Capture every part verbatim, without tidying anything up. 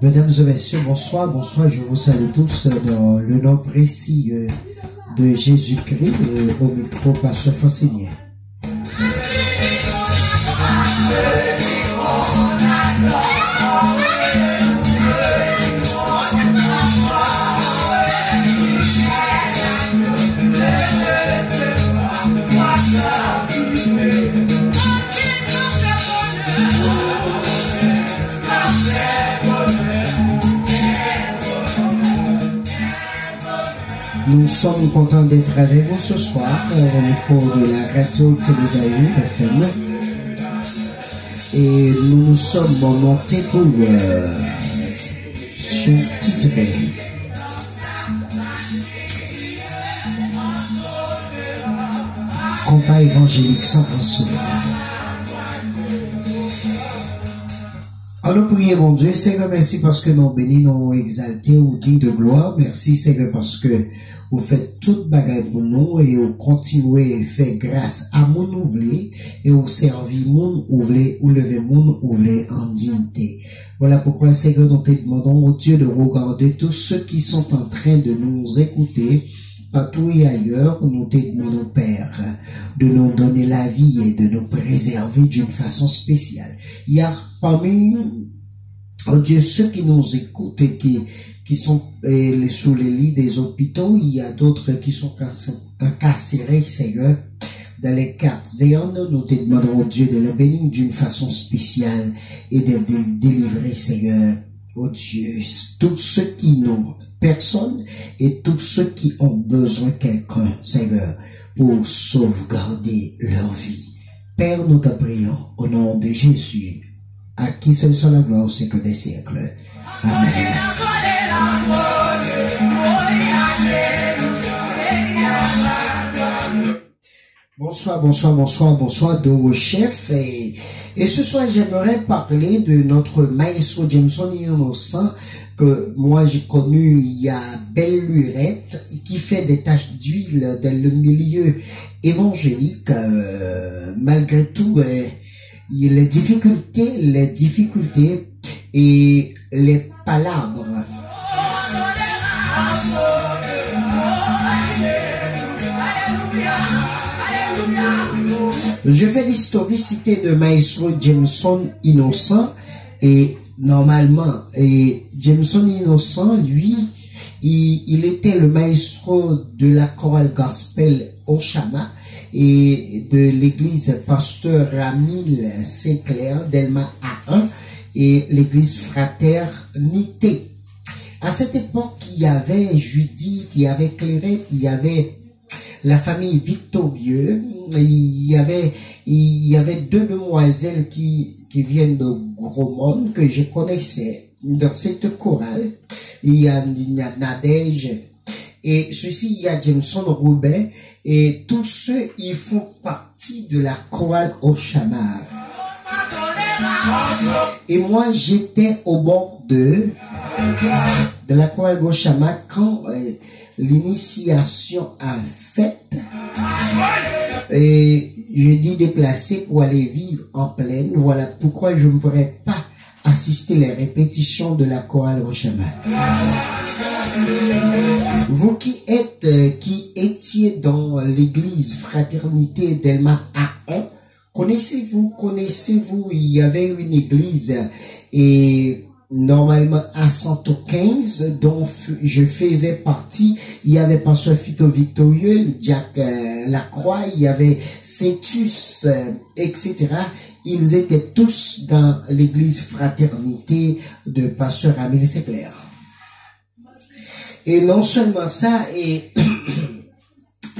Mesdames et messieurs, bonsoir, bonsoir, je vous salue tous dans le nom précieux de Jésus-Christ et au micro, Pasteur Francilien. Nous sommes contents d'être avec vous ce soir, euh, au micro de la radio Télé Dayou F M. Et nous nous sommes montés pour, euh, sous-titrer Combat évangélique sans grand souffle. Ann nou priye Bondye. Senyè, mèsi paske nou beni, nou egzalte, ou diy de glwa. Mèsi, Senyè, paske ou fè tout bagay pou nou e ou kontinye fè gras a moun ou vle e ou sèvi moun ou vle, ou leve moun ou vle an diyite. Voilà pourquoi, Seigneur, nous te demandons, ô Dieu, de regarder tous ceux qui sont en train de nous écouter partout et ailleurs. Nous te demandons, Père, de nous donner la vie et de nous préserver d'une façon spéciale. Il y a parmi, ô Dieu, ceux qui nous écoutent et qui, qui sont, euh, sous les lits des hôpitaux, il y a d'autres qui sont incarcérés, Seigneur, dans les casernes. Nous te demandons, ô Dieu, de les bénir d'une façon spéciale et de les délivrer, Seigneur. Ô Dieu, tous ceux qui n'ont personne et tous ceux qui ont besoin quelqu'un, Seigneur, pour sauvegarder leur vie. Père, nous te prions au nom de Jésus, à qui seul soit la gloire au siècle des siècles. Amen. Bonsoir, bonsoir, bonsoir, bonsoir, Doro Chef. Et, et ce soir, j'aimerais parler de notre maestro Jameson Innocent, que moi j'ai connu il y a belle lurette, qui fait des taches d'huile dans le milieu évangélique, euh, malgré tout, euh, les difficultés, les difficultés et les palabres. Je fais l'historicité de Maestro Jameson Innocent et normalement, et Jameson Innocent, lui, il, il était le maestro de la chorale gospel Oshama et de l'église Pasteur Ramil Sinclair, Delma A un, et l'église Fraternité. À cette époque, il y avait Judith, il y avait Clairette, il y avait la famille Victorieux, il y avait, il y avait deux demoiselles qui, qui viennent de Gros-Morne, que je connaissais dans cette chorale. Il y a, il y a Nadège, et ceci, il y a Jameson Robin, et tous ceux, ils font partie de la chorale Oshama. Et moi, j'étais au bord de, de la chorale Oshama quand, euh, l'initiation a fait. Et je dis déplacer pour aller vivre en plaine. Voilà pourquoi je ne pourrais pas assister les répétitions de la chorale Oshama. Vous qui êtes, euh, qui étiez dans l'église Fraternité Delma A un, connaissez-vous, connaissez-vous, il y avait une église, et normalement à cent quinze, dont f-, je faisais partie, il y avait Pasteur Fito Victorieux, Jack, euh, Lacroix, il y avait Saintus, euh, et cetera. Ils étaient tous dans l'église Fraternité de Pasteur Ramil Sinclair. Et non seulement ça, et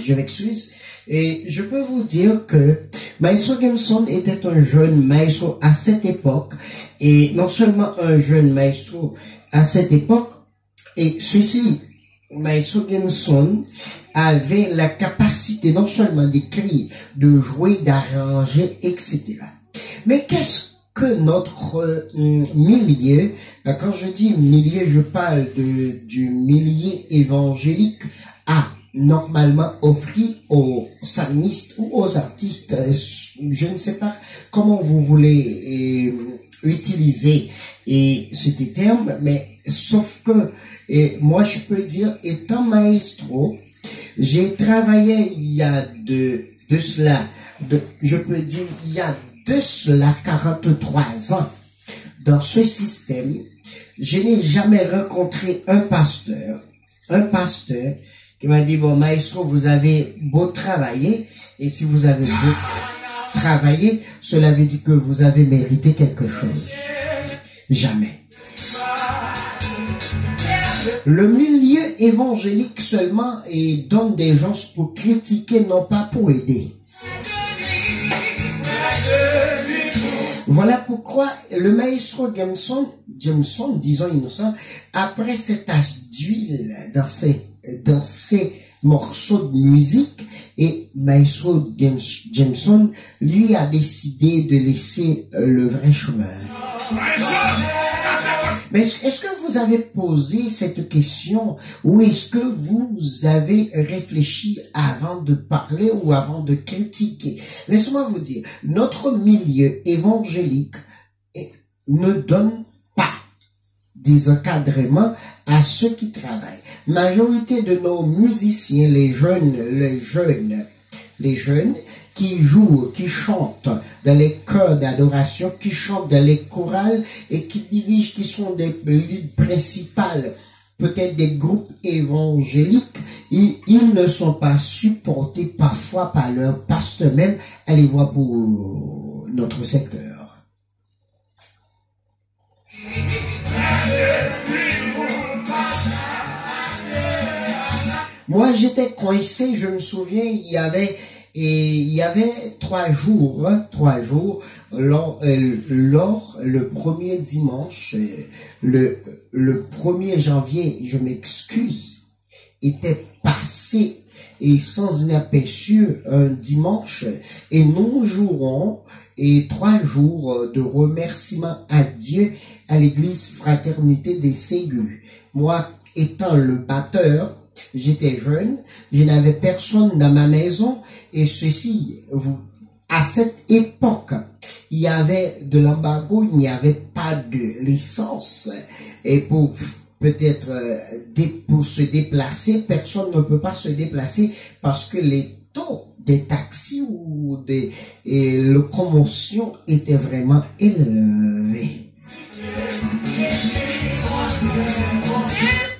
je m'excuse, et je peux vous dire que Maestro Jameson était un jeune maestro à cette époque, et non seulement un jeune maestro à cette époque, et ceci, Maestro Jameson avait la capacité non seulement d'écrire, de jouer, d'arranger, et cetera. Mais qu'est-ce que notre euh, milieu, euh, quand je dis milieu, je parle de, du milieu évangélique, a normalement offert aux psalmistes ou aux artistes, euh, je ne sais pas comment vous voulez euh, utiliser euh, ce terme, mais sauf que euh, moi je peux dire, étant maestro, j'ai travaillé il y a de, de cela, de, je peux dire, il y a de cela quarante-trois ans dans ce système. Je n'ai jamais rencontré un pasteur, un pasteur qui m'a dit, bon, maestro, vous avez beau travailler, et si vous avez beau travailler, cela veut dire que vous avez mérité quelque chose. Jamais. Le milieu évangélique seulement donne des gens pour critiquer, non pas pour aider. Voilà pourquoi le maestro Jameson, Jameson, disons innocent, après cette tache d'huile dans ses, dans ses morceaux de musique, et maestro Jameson, lui, a décidé de laisser le vrai chemin. Mais est-ce que vous avez posé cette question ou est-ce que vous avez réfléchi avant de parler ou avant de critiquer? Laissez-moi vous dire, notre milieu évangélique ne donne pas des encadrements à ceux qui travaillent. Majorité de nos musiciens, les jeunes, les jeunes, les jeunes qui jouent, qui chantent dans les chœurs d'adoration, qui chantent dans les chorales et qui dirigent, qui sont des leads principales peut-être des groupes évangéliques, ils, ils ne sont pas supportés parfois par leur pasteur même. Allez voir pour notre secteur. Moi, j'étais coincé, je me souviens, il y avait, et il y avait trois jours, trois jours, lors, euh, lors le premier dimanche, euh, le, le premier janvier, je m'excuse, était passé et sans inaperçu un dimanche, et nous jouerons et trois jours de remerciement à Dieu à l'église Fraternité des Ségus. Moi, étant le batteur, j'étais jeune, je n'avais personne dans ma maison, et ceci, vous, à cette époque, il y avait de l'embargo, il n'y avait pas de licence, et pour peut-être euh, pour se déplacer, personne ne peut pas se déplacer parce que les taux des taxis ou des locomotions étaient vraiment élevés.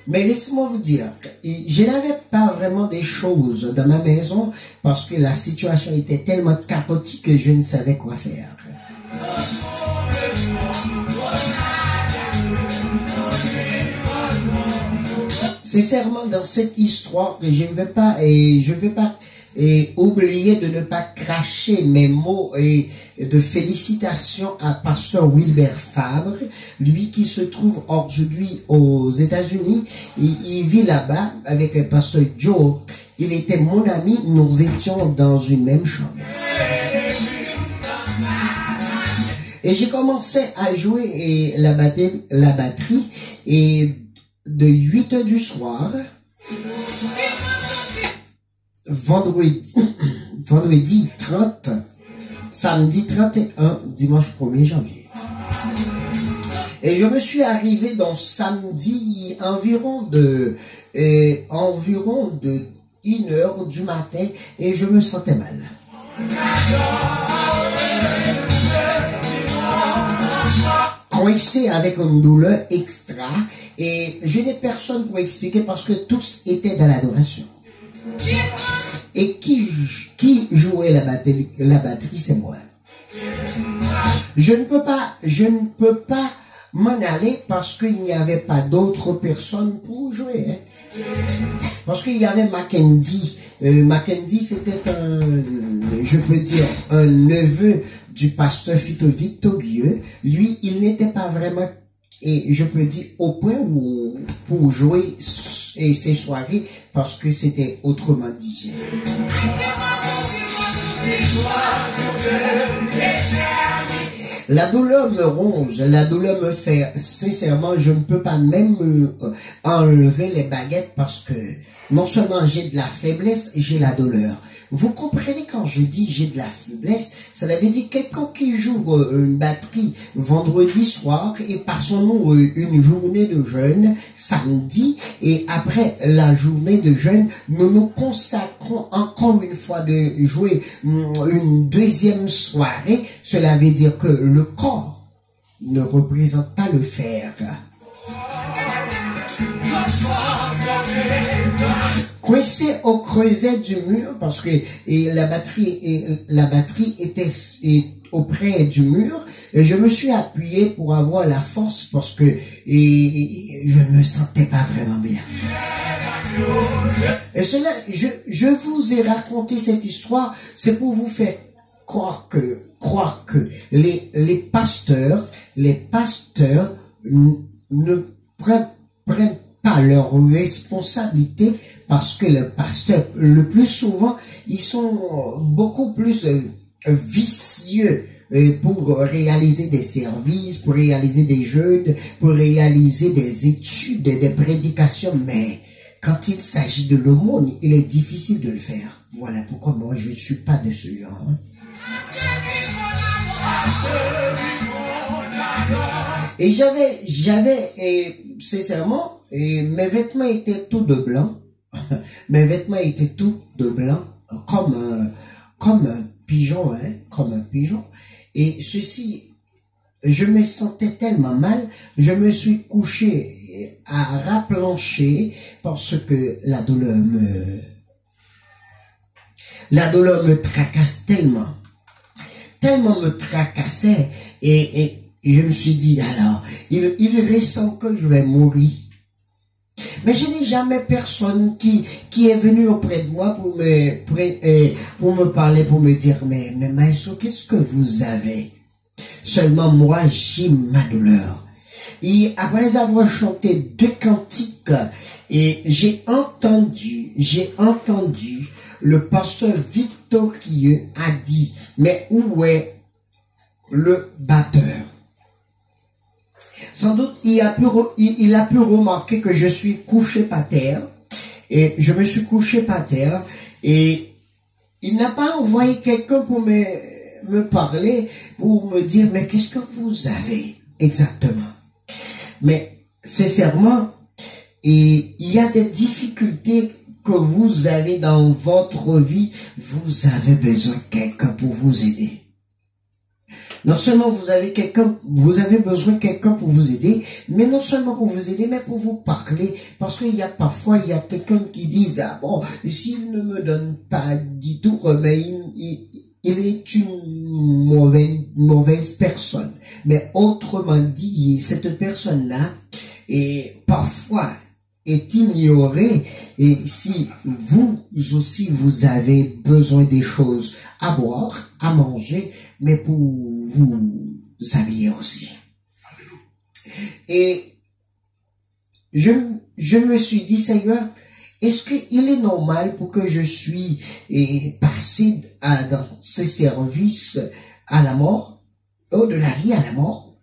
Mais laissez-moi vous dire, je n'avais pas vraiment des choses dans ma maison parce que la situation était tellement chaotique que je ne savais quoi faire. Sincèrement, dans cette histoire que je ne vais pas, et je vais pas et oublier de ne pas cracher mes mots et de félicitations à pasteur Wilbert Fabre, lui qui se trouve aujourd'hui aux États-Unis. Il, il vit là-bas avec pasteur Joe. Il était mon ami, nous étions dans une même chambre. Et j'ai commencé à jouer et la, batterie, la batterie et de huit heures du soir, vendredi, vendredi trente, samedi trente et un, dimanche premier janvier. Et je me suis arrivé dans samedi environ de, euh, environ de une heure du matin et je me sentais mal. Coincé avec une douleur extra et je n'ai personne pour expliquer parce que tous étaient dans l'adoration. Et qui, qui jouait la batterie, la batterie, c'est moi. Je ne peux pas, je ne peux pas m'en aller parce qu'il n'y avait pas d'autres personnes pour jouer. Hein. Parce qu'il y avait Mackendy. Euh, Mackendy, c'était un, je peux dire, un neveu du pasteur Fito Victorieux. Lui, il n'était pas vraiment, et je peux dire, au point où pour jouer ces soirées parce que c'était autrement dit. La douleur me ronge, la douleur me fait, sincèrement, je ne peux pas même euh, enlever les baguettes parce que non seulement j'ai de la faiblesse, j'ai la douleur. Vous comprenez quand je dis j'ai de la faiblesse, cela veut dire quelqu'un qui joue euh, une batterie vendredi soir et passons-nous euh, une journée de jeûne samedi et après la journée de jeûne, nous nous consacrons encore une fois de jouer mm, une deuxième soirée. Cela veut dire que le corps ne représente pas le fer. Coincé au creuset du mur, parce que et la batterie et la batterie était et auprès du mur, et je me suis appuyé pour avoir la force parce que et, et je ne me sentais pas vraiment bien. Et cela, je, je vous ai raconté cette histoire, c'est pour vous faire croire que, croire que les, les pasteurs, les pasteurs n- ne prennent, prennent pas leurs responsabilités parce que les pasteurs, le plus souvent, ils sont beaucoup plus euh, vicieux euh, pour réaliser des services, pour réaliser des jeûnes, pour réaliser des études, des prédications. Mais quand il s'agit de l'aumône, il est difficile de le faire. Voilà pourquoi moi je ne suis pas de ce genre. Et j'avais, j'avais, et sincèrement, et mes vêtements étaient tout de blanc. Mes vêtements étaient tout de blanc, comme un, comme un pigeon, hein, comme un pigeon. Et ceci, je me sentais tellement mal, je me suis couché à ras plancher parce que la douleur me, la douleur me tracasse tellement, tellement me tracassait et, et je me suis dit, alors, il, il ressemble que je vais mourir. Mais je n'ai jamais personne qui, qui est venu auprès de moi pour me, pré- euh, pour me parler, pour me dire, mais, mais Maestro, qu'est-ce que vous avez? Seulement moi, j'ai ma douleur. Et après avoir chanté deux cantiques, et j'ai entendu, j'ai entendu le pasteur victorieux a dit, mais où est le batteur? Sans doute, il a pu, re- il, il a pu remarquer que je suis couché par terre. Et je me suis couché par terre. Et il n'a pas envoyé quelqu'un pour me, me parler, pour me dire, mais qu'est-ce que vous avez exactement? Mais sincèrement, et il y a des difficultés que vous avez dans votre vie, vous avez besoin de quelqu'un pour vous aider. Non seulement vous avez quelqu'un, vous avez besoin de quelqu'un pour vous aider, mais non seulement pour vous aider, mais pour vous parler. Parce qu'il y a parfois, il y a quelqu'un qui dit, ah bon, s'il ne me donne pas du tout, euh, mais il, il, il est une mauvaise, mauvaise personne. Mais autrement dit, cette personne-là, et parfois, est ignoré. Et si vous aussi vous avez besoin des choses à boire, à manger, mais pour vous habiller aussi. Et je, je me suis dit, Seigneur, est-ce qu'il est normal pour que je suis eh, passé à, dans ces services à la mort, oh, de la vie à la mort?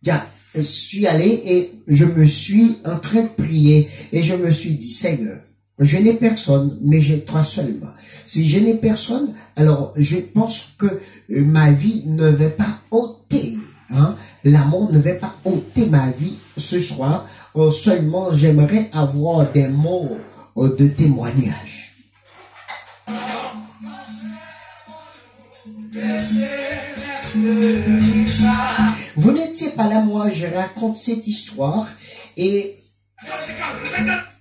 Ya, je suis allé et je me suis en train de prier et je me suis dit, Seigneur, je n'ai personne, mais j'ai toi seulement. Si je n'ai personne, alors je pense que euh, ma vie ne va pas ôter, hein, la mort ne va pas ôter ma vie ce soir. Euh, seulement, j'aimerais avoir des mots euh, de témoignage. Vous n'étiez pas là, moi je raconte cette histoire et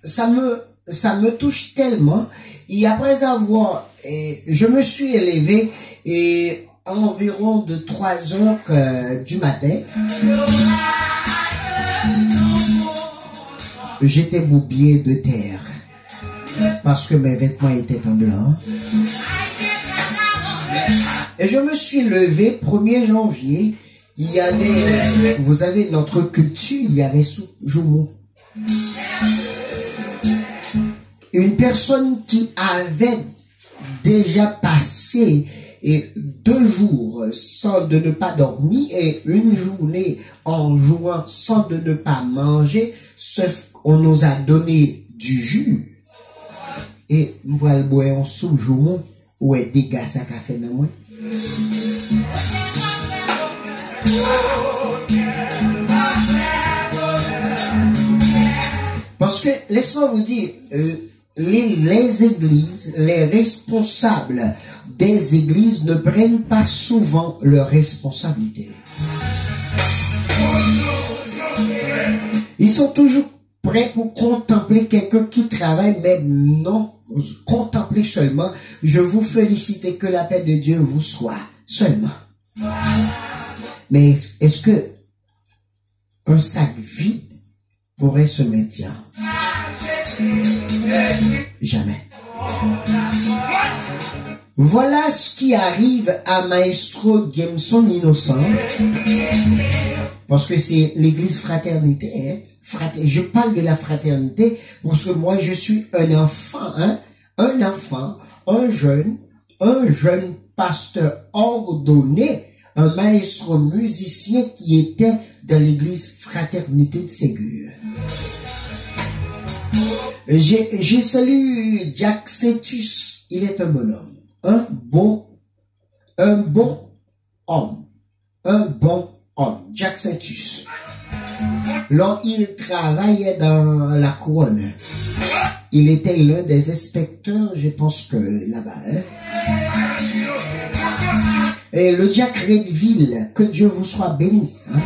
ça me, ça me touche tellement. Et après avoir, et je me suis élevé et à environ de trois heures euh, du matin, j'étais boubillé de terre parce que mes vêtements étaient en blanc. Et je me suis levé premier janvier. Il y avait, vous avez notre culture, il y avait sou- joumou. Une personne qui avait déjà passé Et deux jours sans de ne pas dormir et une journée en jouant sans de ne pas manger, sauf qu'on nous a donné du jus. E m pral bwè yon soup joumou, ou wè dega sa ka fè nan mwen. Parce que, laisse-moi vous dire, euh, les, les églises, les responsables des églises ne prennent pas souvent leurs responsabilités. Ils sont toujours prêts pour contempler quelqu'un qui travaille, mais non, contempler seulement. Je vous félicite et que la paix de Dieu vous soit seulement. Mais est-ce que un sac vide pourrait se maintenir? Jamais. Voilà ce qui arrive à Maestro Jameson Innocent. Parce que c'est l'église Fraternité, hein. Frater-, je parle de la fraternité parce que moi, je suis un enfant, hein. Un enfant, un jeune, un jeune pasteur ordonné, un maestro musicien qui était dans l'église Fraternité de Ségur. Je, je salue Jack Saintus. Il est un bon homme. Un bon, un bon homme. Un bon homme. Jack Saintus. Lò, il travaillait dans la couronne. Il était l'un des inspecteurs, je pense que là-bas, hein. Et le Jack Redville, que Dieu vous soit béni, hein.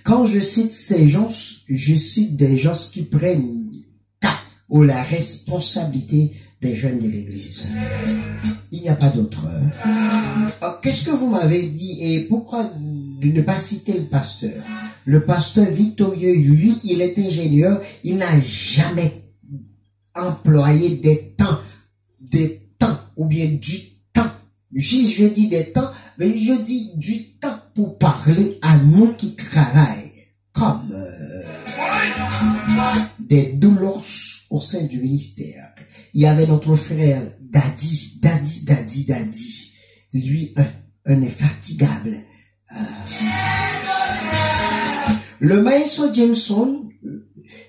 Quand je cite ces gens, je cite des gens qui prennent cas ou la responsabilité des jeunes de l'église. Il n'y a pas d'autre. Euh, qu'est-ce que vous m'avez dit et pourquoi de ne pas citer le pasteur? Le pasteur Victorieux, lui, il est ingénieur, il n'a jamais employé des temps, des temps ou bien du temps. Si je dis des temps, mais je dis du temps pour parler à nous qui travaillons comme euh, des doulos au sein du ministère. Il y avait notre frère Daddy, Daddy, Daddy, Daddy. Lui, un, un infatigable. Euh, le maestro Jameson,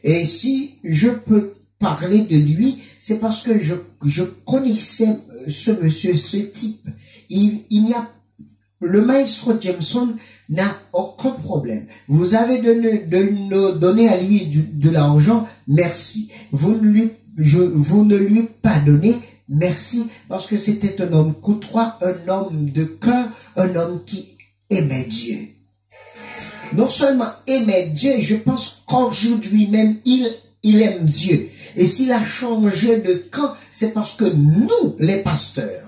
et si je peux parler de lui, c'est parce que je, je connaissais euh, ce monsieur, ce type. Il, il n'y a Le maestro Jameson n'a aucun problème. Vous avez donné, de, de, donné à lui du, de l'argent, merci. Vous ne lui, je, vous ne lui pas donné, merci, parce que c'était un homme courtois, un homme de cœur, un homme qui aimait Dieu. Non seulement aimait Dieu, je pense qu'aujourd'hui même, il, il aime Dieu. Et s'il a changé de camp, c'est parce que nous, les pasteurs,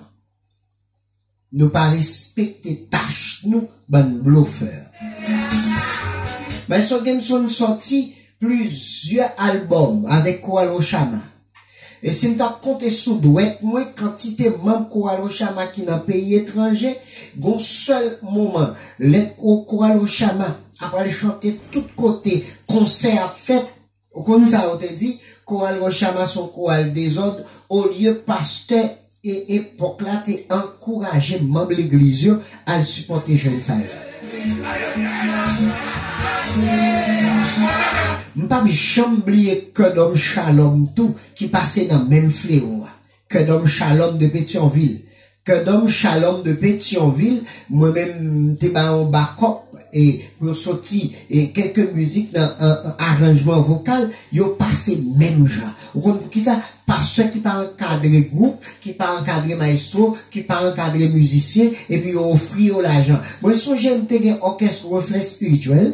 nou pa respekte tach nou, bann blofè. Maestro Jameson sòti plizyè albòm avèk Koral Ochama. E si m t ap konte sou dwèt mwen kantite manm Koral Ochama ki nan peyi etranje, gon sèl moman, lè Koral Ochama ap al chante tout kote, konsè ap fèt, ou konn sa yo te di, Koral Rochama se yon koral dezòd, olye pastè e epòk la te ankouraje manm legliz yo al sipòte jèn sa yo. M p ap janm bliye Kèdòm Shalom tou ki pase nan menm flewo a. Kèdòm Shalom de Petyonvil. Kèdòm Shalom de Petyonvil, mwen menm m te ba yon bakòp e pou yo soti e kèlke mizik nan an, an aranjman vokal, yo pase menm jan. Ou konn poukisa? Pastè ki pa ankadre gwoup, ki pa ankadre maestro, ki pa ankadre mizisyen, epi yo ofri yo lajan. Mwen sonje m te gen òkès Reflè Espirityèl.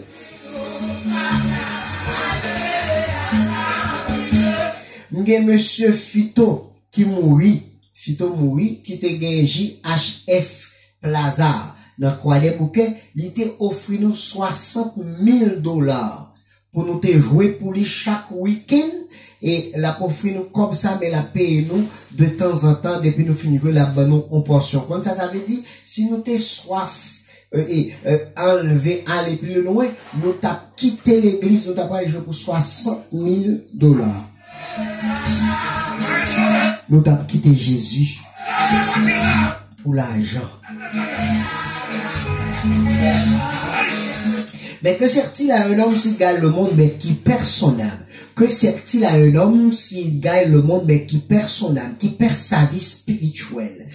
M gen mesye Fito ki mouri, Fito mouri, ki te gen J H F Plaza nan Kwadèboukè, li te ofri nou swasant mil dola pou nou te jwe pou li chak wikenn, e l ap ofri nou kòb sa, men l ap peye nou de tanzantan, depi nou fin jwe, l ap ban nou yon pòsyon. Konn sa sa vle di? Si nou te swaf e, e, e, anlve, ale pi lwen, nou t ap kite legliz, nou t ap al jwe pou swasant mil dola. Nou t ap kite Jezi. Pour l'argent. Mais que sert-il à un homme s'il gagne le monde mais qu'il perd son âme? Que sert-il à un homme s'il gagne le monde mais qu'il perd son âme, qu'il perd sa vie spirituelle?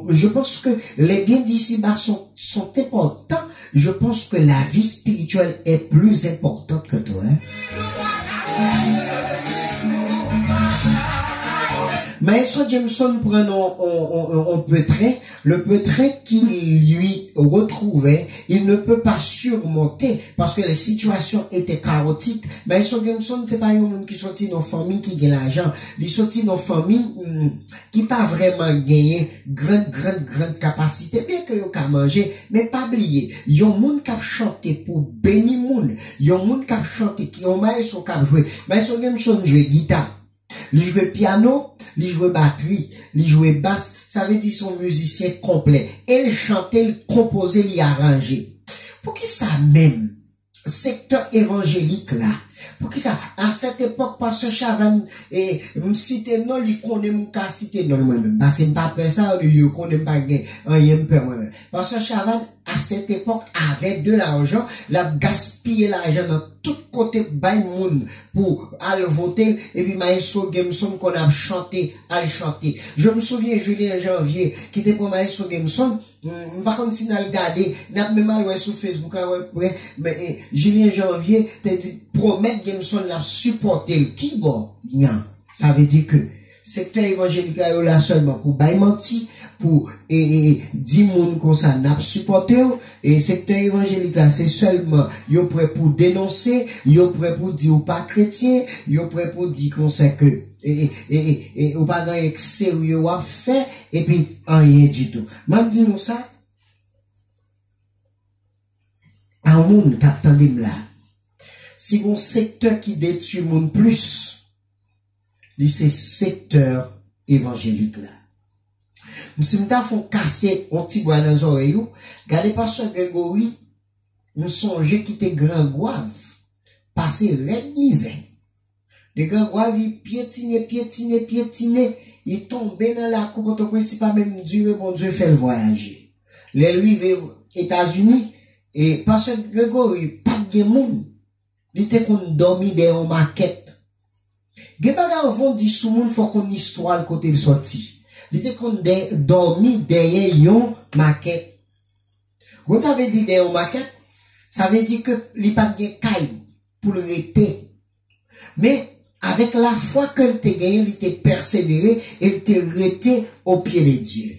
Je pense que les biens d'ici-bas sont, sont importants. Je pense que la vie spirituelle est plus importante que toi, hein. Maestro Jameson pran yon, yon, yon, yon pétrin, le pétrin qui lui retrouvait, il ne peut pas surmonter parce que les situations étaient chaotiques. Maestro Jameson se pa yon moun ki soti nan fanmi ki gen lajan. Li soti nan fanmi hmm, ki pa vrèman genyen gran, gran, gran kapasite. Byen ke yo ka manje, men pa bliye, yon moun k ap chante pou beni moun, yon moun k ap chante, ki yon maestro k ap jwe. Maestro Jameson jwe gita, li jwe pyano, li jwe batri, li jwe bas. Sa vle di se yon mizisyen konplè. E l chante, l konpoze, li aranje. Poukisa menm sektè evanjelik la? Poukisa? À cette époque, pastè Chavannes, e, m site non, li konnen m ka site non mwen menm. Paske m pa pè sa, yo konnen m pa gen anyen m pè mwen menm. Pastè Chavannes, à cette époque, avait de l'argent, l ap gaspiye lajan nan tout kote bay moun pou al vote, epi maestro Gemson konn ap chante, al chante. Je me souviens Julien Janvier, ki te pran maestro Gemson, hmm, m pa konn si n al gade, n ap menm al wè sou Facebook la, wè, wè, men, eh, Julien Janvier te di, pwomèt Gemson l ap sipòte l. Ki bò? Yan. Sa vle di ke sektè evanjelik la, yo la sèlman pou bay manti, pou, e, e, e, di moun konsa n ap sipòte w. E sektè evanjelik la, se sèlman yo prè pou denonse, yo prè pou di ou pa kretyen, yo prè pou di konsa ke, e, e, e, e, e, ou pa gen anyen k serye w ap fè, epi anyen ditou. M ap di nou sa, a moun k ap tande m la, si gon sektè ki detwi moun plis, li se sektè evanjelik la. Si m ta fè w kase yon ti bwa nan zòrèy ou, gade pastè Gregory, m sonje ki te Gran Gwav, pase rèd mizè. De Gran Gwav, li pyetine, pyetine, pyetine, li tonbe nan lakou Pòtoprens, li pa menm dire Bondye fè l vwayaje. Lè l rive Etazini, e pastè Gregory pa t gen moun. Li te konn dòmi dèyè yon makèt. Gen bagay anvan w di sou moun, fò w konn istwa l, kote l sòti. Li te konn dè-, dòmi dèyè yon makèt. Ou konn sa vle di dèyè yon makèt? Sa vle di ke li pa t gen kay pou l rete. Men, avèk lafwa ke l te genyen, li te pèsevere e l te rete o pye de Dye.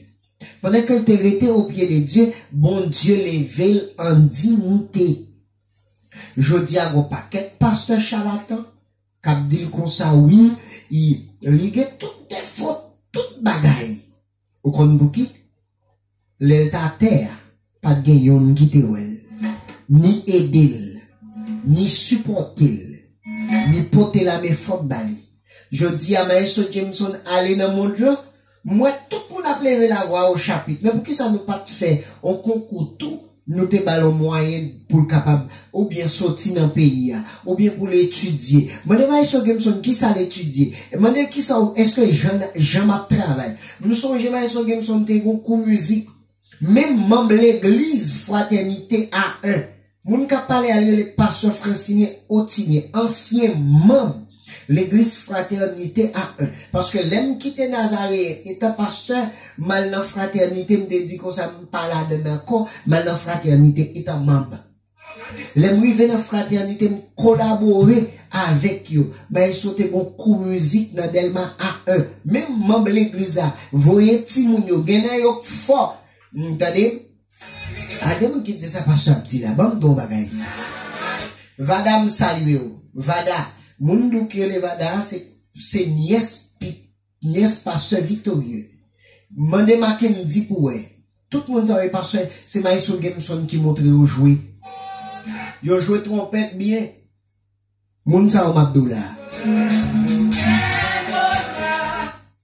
Pandan ke l te rete o pye de Dye, Bondye leve l an diyite. Jodi a, gon pakèt pastè chalatan k ap di l konsa, wi, li, li gen tout defo, tout bagay. Ou konn pouki? Lè l t atè a, pa t gen youn ki te wè l, ni ede l, ni sipòte l, ni pote lame fòt ba li. Jodi a, Maestro Jameson ale nan mond lan, m wè tout moun ap leve lavwa o chapit. Men poukisa nou pa t fè on konkou tou, nou te ba l on mwayen pou l kapab oubyen soti nan peyi a, oubyen pou l etidye? Mande Maestro Gemson kisa l etidye. Mande l kisa, èske jan, jan m ap travay. M sonje Maestro Gemson te gen yon kou mizik. Menm manm legliz Fratènite A en, moun k ap pale a, li rele pastè Francine Otinien, ansyen manm legliz Fratènite A en. Paske lè m kite Nazareyen, etan pastè, m al nan Fratènite, m te di konsa, m pa ladan l ankò, m al nan Fratènite etan manm. Lè m rive nan Fratènite, m kolabore avèk yo. Maestro te gon kou mizik nan Dèlma A en. Menm manm legliz la, voye timoun yo, gen nan yo k fò. M tande, a gen moun ki di sa pastè ap di la, ban m di w yon bagay. Vada, m salye w. Vada, moun Dou ki rele Vada a, se, se nyès pi-, nyès pastè Victorieux. Mande Mackendy pou wè. Tout moun sa yo e pastè, se Maestro Gemson ki montre yo jwe. Yo jwe twonpèt byen. Moun sa yo m ap di w la.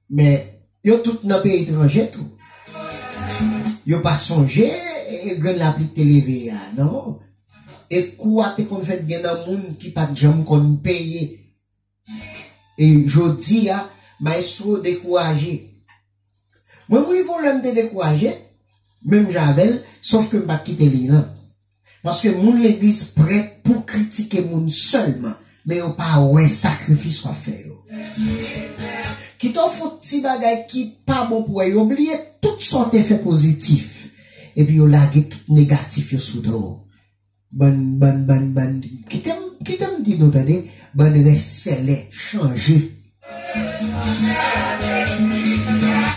Men, yo tout nan peyi etranje tou. Yo pa sonje, e, grenn lapli k te leve a, non. E kou a te konn fèt gen nan moun ki pa t janm konn peye. E jodi a, Maestro dekouraje. Mwen, m rive yon lè m te dekouraje, menm jan avè l, sòf ke m pa t kite liy lan. Paske moun legliz prè pou kritike moun sèlman, men yo pa wè sakrifis w ap fè yo. Kite w fè yon ti bagay ki pa bon pou wè, yo bliye tout sa w te fè pozitif, epi yo lage tout negatif yo sou do w. Bann, bann, bann, bann, kite m, kite m di nou, tande, bann rès sèlè, chanje.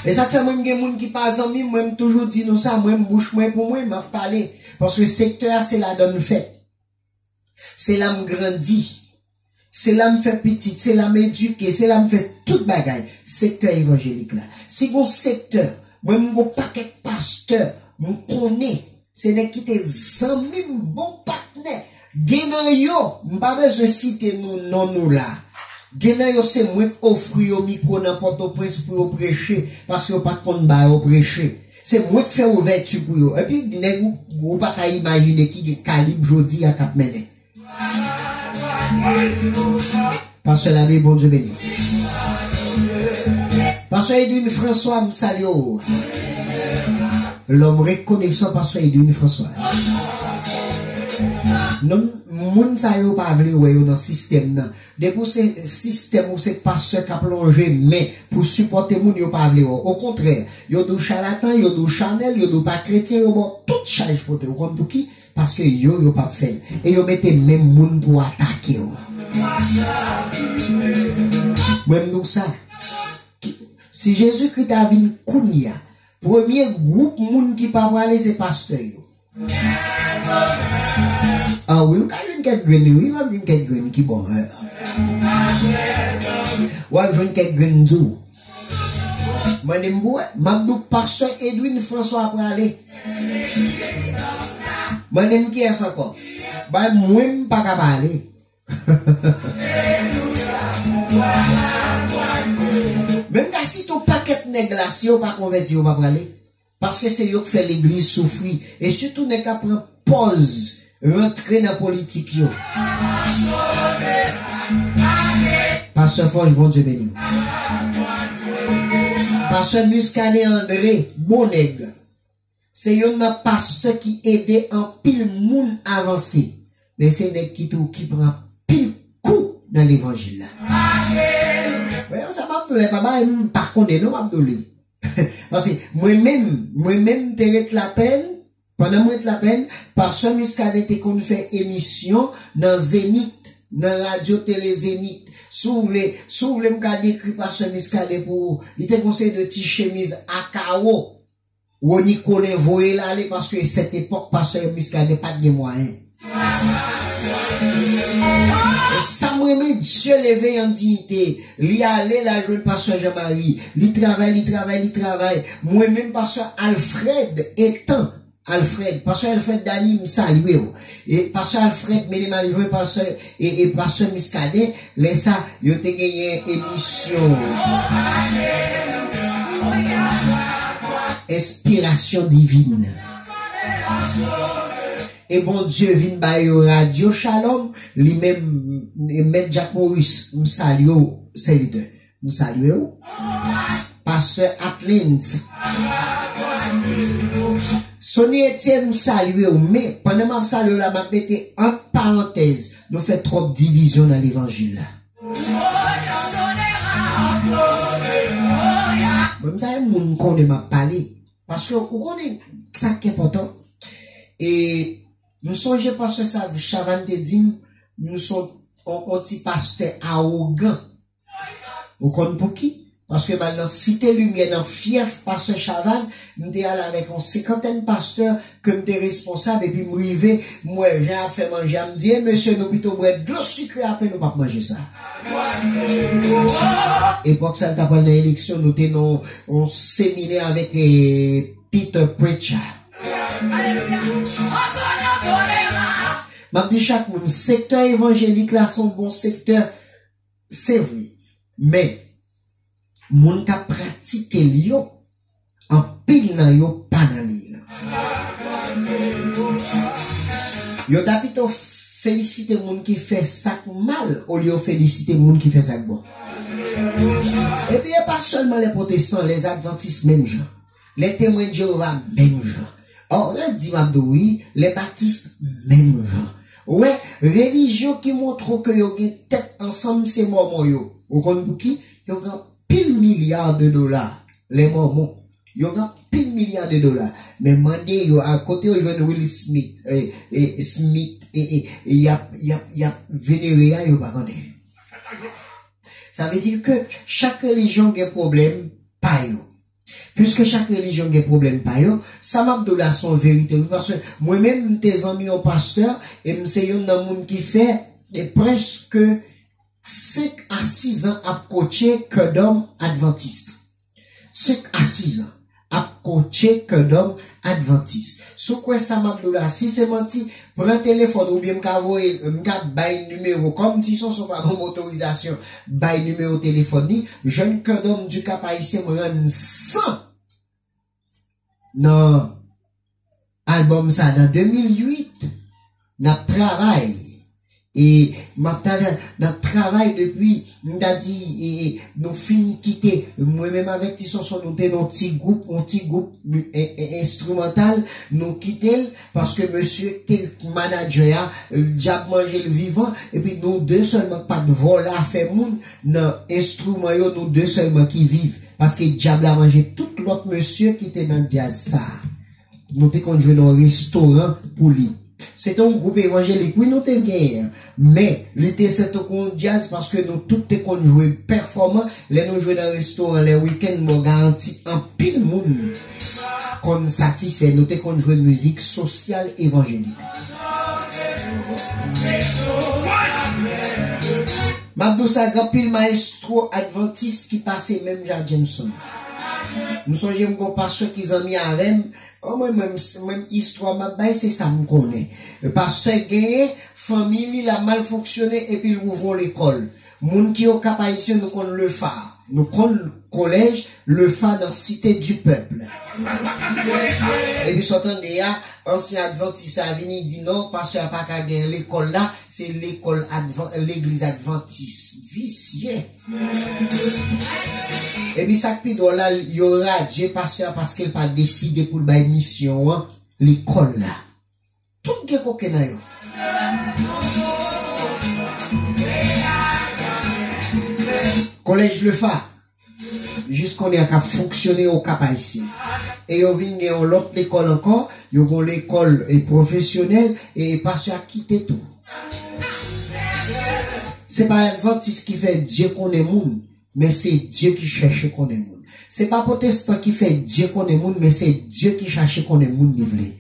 E sa k fè mwen gen moun ki pa zanmi m, mwen m toujou di nou sa, mwen m bouch mwen pou mwen, m ap pale. Paske sektè a se ladan m fèt. Se la m grandi. Se la m fè pitit, se la m edike, se la m fè tout bagay. Sektè evanjelik la. Si gon sektè, mwen m gon pakèt pastè, m konnen, se nèg ki te zanmi m, bon patnè. Gen nan yo, m pa bezwen site nou non nou la. Gen nan yo se mwen k ofri yo mikwo nan Pòtoprens pou yo preche, paske yo pa t konn ba yo preche. Se mwen k fè ouvèti pou yo. Epi nèg ou, ou pa ka imajine ki kalib jodi a k ap mennen. Pastè Labe, Bondye beni w. Pastè Edwin François, m salye w. Lòm rekonesan, Pastè Edwin François. Non, moun sa yo pa vle wè yo nan sistèm nan. Depi w se sistèm, ou se pastè k ap lonje men pou sipòte moun, yo pa vle wè w. Okontrè, yo di w chalatan, yo di w chanèl, yo di w pa kretyen, yo ba w tout chaj pote. Ou konn pouki? Paske yo, yo p ap fè l. E yo mete menm moun pou atake w. Mwen, m di w sa. Ki- Si Jezikri ta vin kounye a, premye gwoup moun ki pa prale, se pastè yo. Ah wi, ou ka jwenn kèk grenn, wi, w ap jwenn kèk grenn ki bon. W ap jwenn kèk grenn di w. Mande m pou wè, m ap di w pastè Edwin François prale. Mande m kiyès ankò. Bay mwen m pa ka pale. Men m ka site yon pakèt nèg la, si yo pa konvèti, yo pa prale. Paske se yo k fè legliz soufri. E sitou nèg k ap pran pòz rantre nan politik yo. Pastè Fòj, Bondye beni w. Pastè Muscadin André, bon nèg. Se youn nan pastè ki ede anpil moun avanse. Men se nèg ki tou ki pran anpil kou nan levanjil la. Mwen, sa m ap di w la, pa bagay m pa konnen non, m ap di w li. Paske mwen menm, mwen menm m te ret Lapèn, pandan mwen ret Lapèn, pastè Muscadin te konn fè emisyon nan Zenith, nan radyo tele Zenith. Si w vle, si w vle m ka dekri pastè Muscadin pou ou, li te gon seri de ti chemiz a kawo. Rony Colin voye l ale paske sèt epòk pastè Muscadin pa t gen mwayen. E sa m renmen, Dye leve an diyite. Li ale, l al jwenn pastè Jean Marie. Li travay, li travay, li travay. Mwen menm, pastè Alfred Etan, Alfred, pastè Alfred Dany, m salye w. E pastè Alfred mennen m al jwenn pastè, e, e pastè Muscadin, lè sa, yo te genyen emisyon Enspirasyon Divin. E Bondye vin ba yo Radyo Shalom, li menm, e Mèt Jack Maurice, m salye w, sèvitè. M salye w. Pastè Atlens. Sony Etienne, m salye w. Men, pandan m ap salye w la, m ap mete ant parantèz, nou fè twòp divizyon nan levanjil la. Mwen, m sa e moun konnen m ap pale. Paske ou konnen sa ki enpòtan. E m sonje pastè Sa- Chavannes te di m, m son on, on ti pastè awogan. Ou konn pouki? Paske m al nan Site Limyè, nan fyèf pastè Chavannes, m te al avèk yon senkantèn pastè ke m te responsab, epi m rive, m wè jan y ap fè manje a, m di, "E mesye, nou pito bwè dlo sikre a, men nou p ap manje sa." Epòk sa, l ta pral nan eleksyon, nou te nan yon seminè avèk, eh, Peter Pritchard. M ap di chak moun, sektè evanjelik la se yon bon sektè, se vre. Men, moun k ap pratike l yo, anpil nan yo pa nan liy lan. Yo ta pito felisite moun ki fè sa k mal, olye yo felisite moun ki fè sa k bon. Epi, e pa sèlman lè pwotestan, lè advantis menm jan. Lè Temwen Jewova menm jan. Ò, redi m ap di w wi, lè Batis menm jan. Ou wè, relijyon ki montre w ke yo gen tèt ansanm se Mòmon yo. Ou konn pouki? Yo gen anpil milya de dola. Lè Mòmon. Yo gen anpil milya de dola. Men mande yo a kote yo jwenn Will Smith, e, e, Smith, e, e, e, y ap, y ap, y ap venere a, yo pa konnen. Sa vle di ke chak relijyon gen pwoblèm pa yo. Piske chak relijyon gen pwoblèm pa yo, sa m ap di w la se yon verite wi, paske mwen menm m te zanmi yon pastè, e m se youn nan moun ki fè, e, prèske senk a sis an ap kotche Kingdom Adventist. Senk a sis an ap kotche Kingdom Adventist. Si w kwè sa m ap di w la, si se manti, pran telefòn oubyen m ka voye, m ka bay nimewo, kòm Ti Sonson pa ban m otorizasyon bay nimewo telefòn li, jèn Kingdom du Cap Haïtien m rann san nan albòm sa nan de mil uit. N ap travay. E m ap ta, n ap travay depi, m ta di, e, e, nou fin kite, mwen menm avèk Ti Sonson, nou te nan ti gwoup, yon ti gwoup, e, e, enstrimantal, nou kite l, paske mesye te manadjè a, dyab manje l vivan, epi nou de sèlman k pa t vòlè afè moun nan enstriman yo, nou de sèlman ki viv. Paske dyab la manje tout lòt mesye ki te nan djaz sa a. Nou te konn jwe nan yon restoran pou li. Se te yon gwoup evanjelik, wi, nou te genyen. Men, li te se tankou yon djaz paske nou tout te konn jwe pèfòman. Lè nou jwe nan restoran lè wikenn, m ba w garanti anpil moun konn satisfè. Nou te konn jwe mizik sosyal evanjelik. M ap di w sa, gen anpil mayestwo advantis ki pase menm jan ak Jameson. M sonje m gen yon pastè ki zanmi avè m. An, mwen menm, mwen istwa m ap bay, se sa m konnen. Pastè genyen, fanmi li la mal fonksyone epi l ouvri yon lekòl. Moun ki Okap Ayisyen, nou konn Lefa. Nou konn kolèj Lefa nan Cité du Peuple. Epi sa w tande a, ansyen advantis a vini di non, pastè a pa ka genyen lekòl la, se lekòl advan-, legliz advantis. Visye. Epi sa k pi dwòl la, yo radye pastè a paske l pa deside pou l bay misyon an lekòl la. Tout gen koken nan yo. Kolèj Lefa, jis kounye a k ap fonksyone Okap Ayisyen. E yo vin gen yon lòt lekòl ankò, yo gen yon lekòl, e, pwofesyonèl, e, e pastè a kite tou. Se pa advantis ki fè Dye konnen moun, men se Dye ki chèche konnen moun. Se pa pwotestan ki fè Dye konnen moun, men se Dye ki chache konnen moun li vle.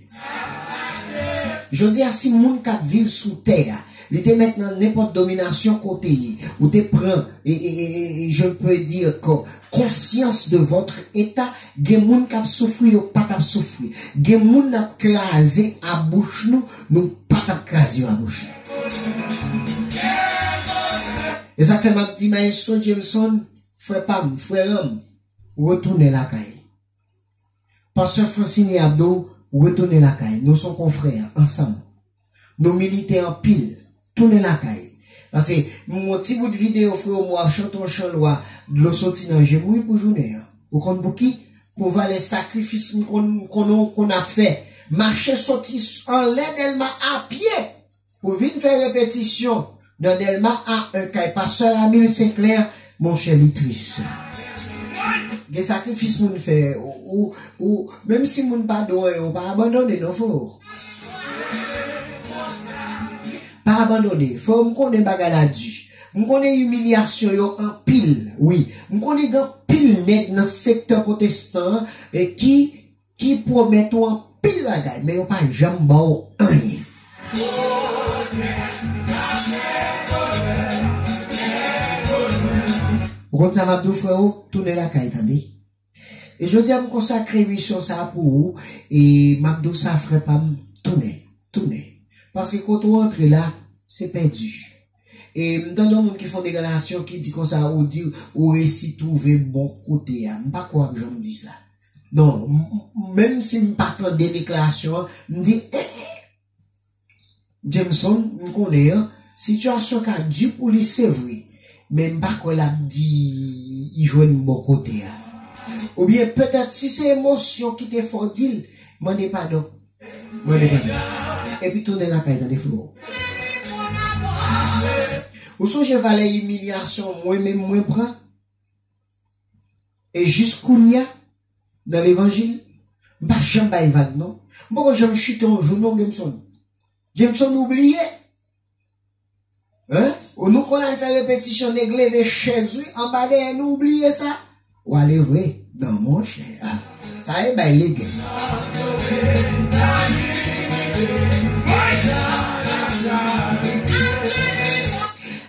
Jodi a, si moun k ap viv sou tè a, li te mèt nan nenpòt dominasyon kote ye, ou te pran, e, e, e, e, je peux dire, ko-, konsyans de votre état, gen moun k ap soufri, yo pa t ap soufri. Gen moun n ap kraze a bouch nou, nou pa t ap kraze yo a bouch nou. E sa k fè m ap di Maestro Jameson, frè pa m, frè m, retounen lakay. Pastè Francine Abdo, retounen lakay. Nou se yon konfrè, ansanm. Nou milite anpil. Tounen lakay. Paske, m wè yon ti bout videyo, frè, m wè w ap chante yon chan lwa, dlo soti nan je m, wi, pou jounen an. Ou konn pouki? Pou valè sakrifis m konn, m konnen w konn ap fè. Mache soti s-, anlè Dèlma a pye. Ou vin fè repetisyon nan Dèlma a en kay pastè Amil Senclair, monchè, li tris. Gen sakrifis moun fè, ou, ou, ou, menm si moun pa di w anyen, ou pa abandone non, freo. Pa abandone, freo, m konnen bagay la di. M konnen imilyasyon yo anpil, wi. M konnen gen anpil nèg nan sektè pwotestan an, e ki ki pwomèt ou anpil bagay, men yo pa janm ba w anyen. Ou konn sa m ap di w, freo? Tounen lakay, tande. E jodi a, m konsakre emisyon sa a pou ou, e m ap di w sa, frè pa m, tounen, tounen. Paske kote w antre la, se pèdi. E m tande yon moun ki fè yon deklarasyon ki di konsa, ou di ou resi twouve bon kote a. M pa kwè w ap janm di sa. Non, m, m, menm si m pa tande deklarasyon an, m di, eh, eh, Jameson, m konnen an, sitiyasyon ka di pou li, se vre, men m pa kwè l ap di li jwenn bon kote a. Oubyen petèt si se emosyon ki te fè w di l, mande padon. Mande padon. Epi tounen lakay, tande frè. Ou sonje valè imilyasyon mwen menm mwen pran? E jis kounye a, nan levanjil, m pa janm bay vag non. M poko janm chite yon jou non, Jameson. Jameson, ou bliye? Hein? Ou nou konn al fè repetisyon, nèg leve chèz wi, anba dèyè nou, ou bliye sa? W ale vre, non monchè. Ah, sa e bay legen.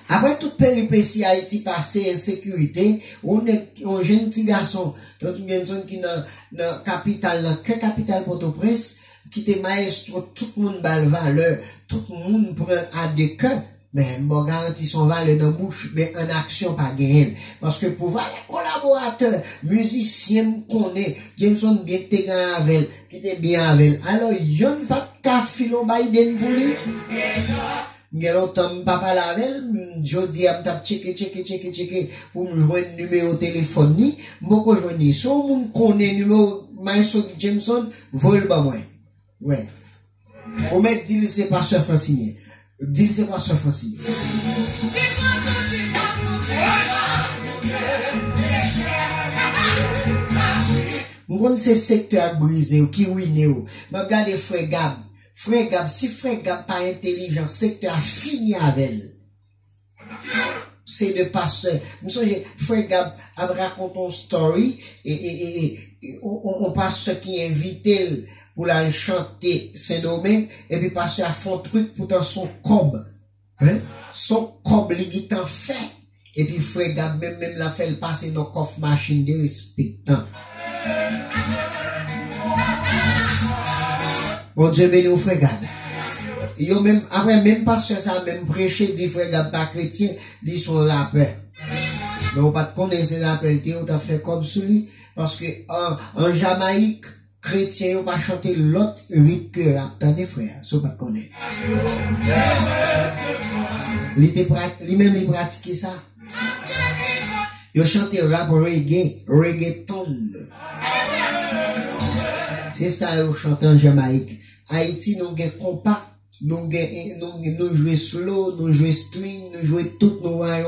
Apre tout peripesi Ayiti pase, ensekirite, yon nèg, yon jenn ti gason, Tonton Jameson ki nan, nan kapital, nan kè kapital Pòtoprens, ki te mayestwo, tout moun ba l valè, tout moun pran l a de kè. Men m ba w garanti se yon valè nan bouch, men an aksyon pa genyen l. Paske pou valè kolaboratè, mizisyen m konnen, Jameson byen te gen avè l, ki te byen avè l. Alò, yonn pa t ka file yon Biden pou li. M gen lontan m pa pale avè l, m, jodi a m t ap tcheke, tcheke, tcheke, tcheke pou m jwenn nimewo telefòn li, m poko jwenn li. Si yon moun konnen nimewo Maestro Jameson, voye l ban mwen. Wè. Ou mèt di l se pastè Francilien. Di l se pastè Francilien. M konn se sektè a k brize w, ki wine w. M ap gade frè Gab. Frè Gab, si frè Gab pa entelijan, sektè a fini avè l. Se de pastè. M sonje frè Gab ap rakonte yon story, e, e, e, e, e, on, on, on pastè ki envite l pou l al chante Sendomeng, epi pastè a fè yon trik poutan se yon kòb. Hein? Se yon kòb li gentan fè. Epi frè Gab menm, menm la fè l pase nan kòf machin derespektan. Bondye beni w, frè Gab. Yo menm, apre menm pastè sa menm preche, di frè Gab pa kretyen, li se yon rapè. Men ou pa t konnen se rapè l te ye, ou t ap fè kòb sou li. Paske an, an Jamayik, kretyen yo pa chante lòt rit ke rap. Tande, frè, si w pa t konnen. Li te pra-, li menm li pratike sa. Yo chante rap reggae, reggaeton. Se sa yo chante an Jamayik. Ayiti, nou gen konpa, nou gen, nou, nou jwe slow, nou jwe swing, nou jwe tout, nou R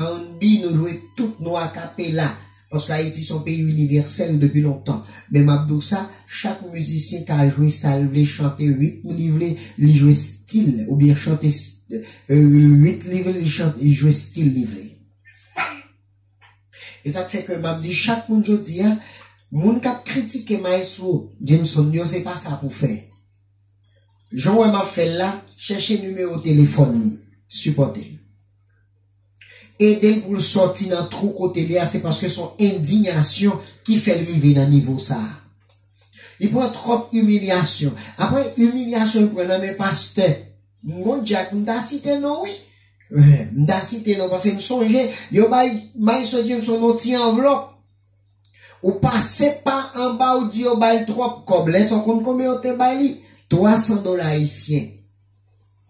and B, nou jwe tout, nou akapela. Paske Ayiti se yon peyi inivèsèl depi lontan. Men m ap di w sa, chak mizisyen ka jwe sa l vle, chante ritm li vle, li jwe stil, oubyen chante s-, eh, ritm li vle, li chante, li jwe stil li vle. E sa k fè ke m ap di chak moun jodi a, moun k ap kritike Maestro Jameson yo, se pa sa pou fè. Jan w wè m ap fè l la, chèche nimewo telefòn li, sipòte l. Ede l pou l sòti nan twou kote l ye a, se paske se yon endiyasyon ki fè l rive nan nivo sa a. Li pran twòp imilyasyon. Apre imilyasyon l pran nan men pastè, m gon djak, m ta site non wi. M ta site non, paske m sonje, yo bay Maestro Jameson yon ti anvlòp. Ou pase pa anba, ou di yo ba l twòp kòb. Lè sa w konn konbyen yo te bay li? Twa san dola ayisyen.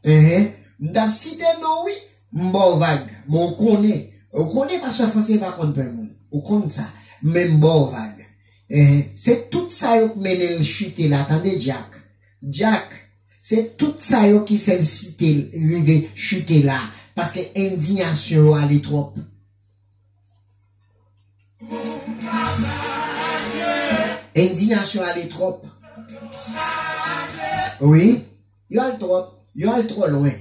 Enhen. M t ap site non wi. M ba w vag. Men w konnen. Ou konnen pastè Franse pa konn pè moun. Ou konn sa. Men m ba w vag. Enhen. Se tout sa yo k mennen l chite la. Tande, Dyak. Dyak. Se tout sa yo ki fè l site l, rive chite la. Paske endiyasyon yo ale twòp. Endiyasyon ale twòp. Wi. Yo al twòp. Yo al twò lwen.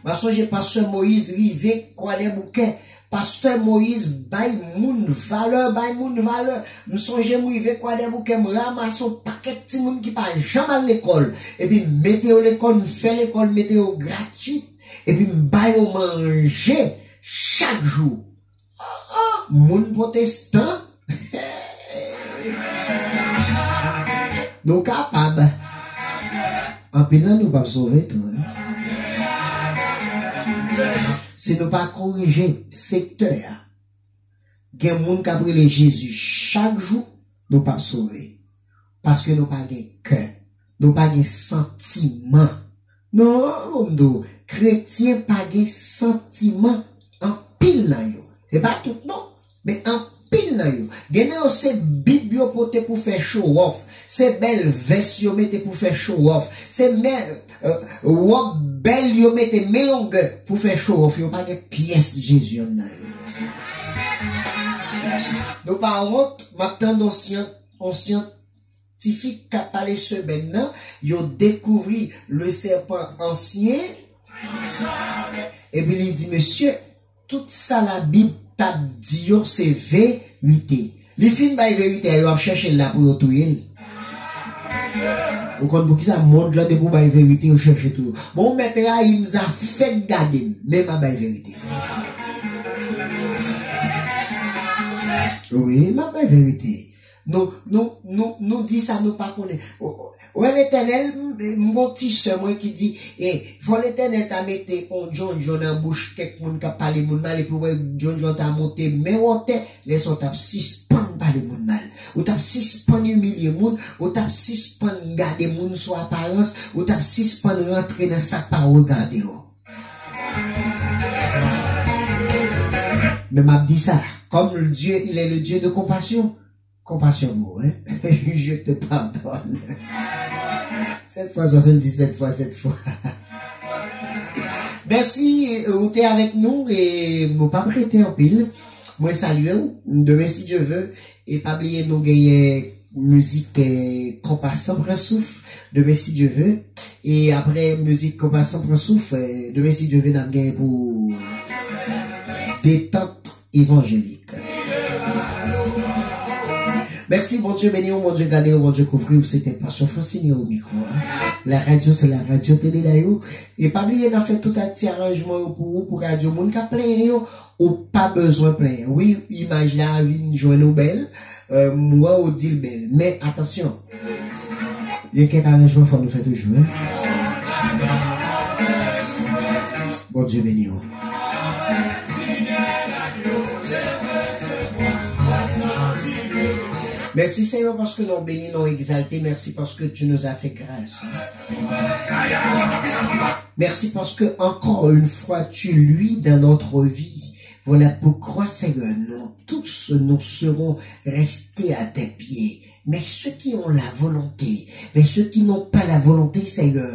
M ap sonje pastè Moyiz rive Kwadèboukè. Pastè Moyiz bay moun valè, bay moun valè. M sonje m rive Kwadèboukè, m ranmase yon pakèt timoun ki pa janm al lekòl. Epi m mete yo lekòl, m fè lekòl, m mete yo gratwit. Epi m ba yo manje chak jou. Oh, oh, moun pwotestan. Nou kapab. Anpil nan nou p ap sove tou, hein. Si nou pa korije sektè a, gen moun k ap rele Jezi chak jou, nou p ap sove. Paske nou pa gen kè. Nou pa gen santiman. Non, m di w, kretyen pa gen santiman. Anpil nan yo. Se pa tout non, men anpil. anpil nan yo. Gen nan yo se bib yo pote pou fè show off. Se bèl vès yo mete pou fè show off. Se mè, euh, wòb bèl yo mete, men longè pou fè show off. Yo pa gen pyès Jezi anndan yo. Nou pa wont, m ap tande yon syan-, yon syantifik k ap pale semèn nan, yo dekouvri le serpent ancien, epi li di, mesye, tout sa Labib t ap di yo se verite. Li fin bay verite a, yo ap chèche l la pou yo touye l. Ou konn poukisa mond lan depi w bay verite, yo chèche touye w. Bon, ou mèt rayi m, zafè k gade m, men m ap bay verite. Wi, m ap bay verite. Nou, nou, nou, nou di sa nou pa konnen. Ou wè Letènèl, m, m gon ti sè mwen ki di, e, fò Letènèl ta mete on djondjon nan bouch kèk moun k ap pale moun mal, epi w wè djondjon ta monte men wotè, lè sa w t ap sispann pale moun mal. Ou t ap sispann imilye moun, ou t ap sispann gade moun sou aparans, ou t ap sispann rantre nan sa k pa regade w. Men m ap di sa, comme Dieu, il est le Dieu de compassion, compassion pour, hein? Je te pardonne. Sept fois soixante-dix-sept fois sept fois. Mèsi, ou te avèk nou e nou p ap rete anpil. Mwen salye w. Demen, si Dye ve, e pa bliye nou genyen mizik, eh, Konpa San Pran Souf. Demen, si Dye ve. E apre mizik Konpa San Pran Souf, eh, demen, si Dye ve, n ap genyen pou detant evanjelik. Mèsi, Bondye beni w, Bondye gade w, Bondye kouvri w. Se te Pasyon Fransini o mikwo a. La radyo, se la radyo tele Dayou. E pa bliye, n ap fè tout ti aranjman yo pou ou, pou radyo. Moun k ap plenyen yo, ou pa bezwen plenyen. Wi, imaj la vin jwenn ou bèl. Eh, m wè ou di l bèl. Men, atansyon. Gen kèk aranjman fò nou fè toujou, hein? Bondye beni w. Mèsi, Senyè, paske non w beni, non w egzalte. Mèsi paske tu nous as fait grâce. Merci parce que encore une fois tu luis dans notre vie. Voilà pourquoi, Seigneur, nous tous, nous serons restés à tes pieds. Mais ceux qui ont la volonté, mais ceux qui n'ont pas la volonté, Seigneur,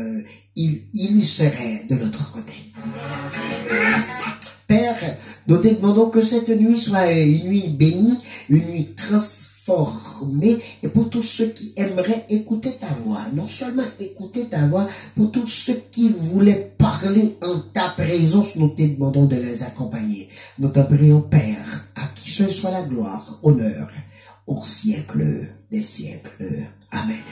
ils, ils seraient de l'autre côté. Père, nous te demandons que cette nuit soit une nuit bénie, une nuit transformée, et pour tous ceux qui aimeraient écouter ta voix, non seulement écouter ta voix, pour tous ceux qui voulaient parler en ta présence, nous te demandons de les accompagner. Nous te prions, Père, à qui que ce soit la gloire, honneur, au siècle des siècles. Amen.